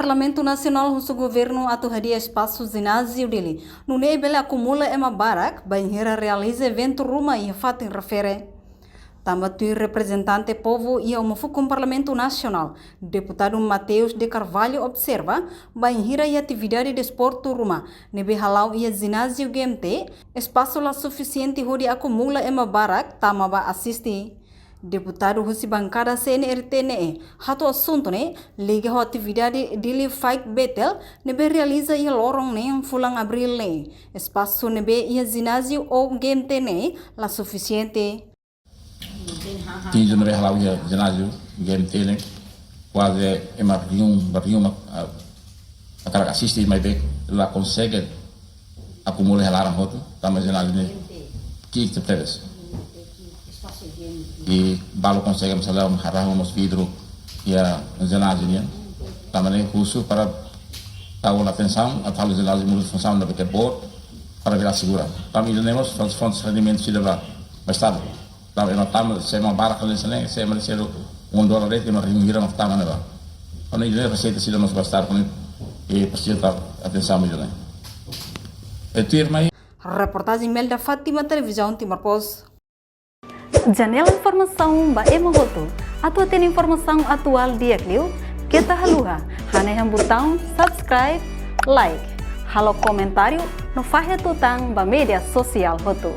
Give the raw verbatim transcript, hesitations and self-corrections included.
Parlamentu Nasionál husu governu atu hadi'a espasu jináziu Dili, nune'e bele akumula ema barak bainhira realiza eventu ruma iha fatin refere. Tanba tuir reprezentante povu iha Uma Fukun Parlamentu Nasionál, Deputadu Mateus de Carvalho observa, bainhira iha atividade desportu ruma ne'ebé hala'o iha jináziu G M T, espasu la sufisiente hodi akumula ema barak tama ba asiste. Deputadu husi bankada C N R T ne'e hato'o asuntu ne'e liga ho atividade Dili Fight Battle ne'ebé realiza iha loron neen fulan Abríl ne'e. Espasu ne'ebé iha jináziu ou G M T ne'e la sufisiente. Tinju ne'ebé hala'o iha jináziu G M T ne'e, kuaze ema riun, ba riun mak, ah, hakarak asiste maibé la konsege akumula iha laran hotu, tanba jináziu ne'e ki'ik tebes. I balu konsege masalah harahun mós vidru iha jináziu nian. Tanba ne'e husu para tau ona atensaun, atu halo jináziu multifunsaun ne'ebé ke boot, para bele asegura. Tanba ida-ne'e mós fontes, fontes rendimentu sira ba, ba Estadu. Tanba ema tama, se ema barak kali sene, se ema selu un dolar de'it, ema riun hira mak tama ne'ebá. Kuandu ida-ne'e reseita sira mós ba Estadu, kuandu, eh, presiza tau atensaun ida-ne'e. E tuirmai. Reportajen Melda Fátima, Televizaun Timor Post. Janela informasaun ba ema hotu. Atu hatene informasaun atuál di'ak liu, keta haluha hanehan butaun subscribe, like, halo komentáriu no fahe tutan ba média sosiál hotu.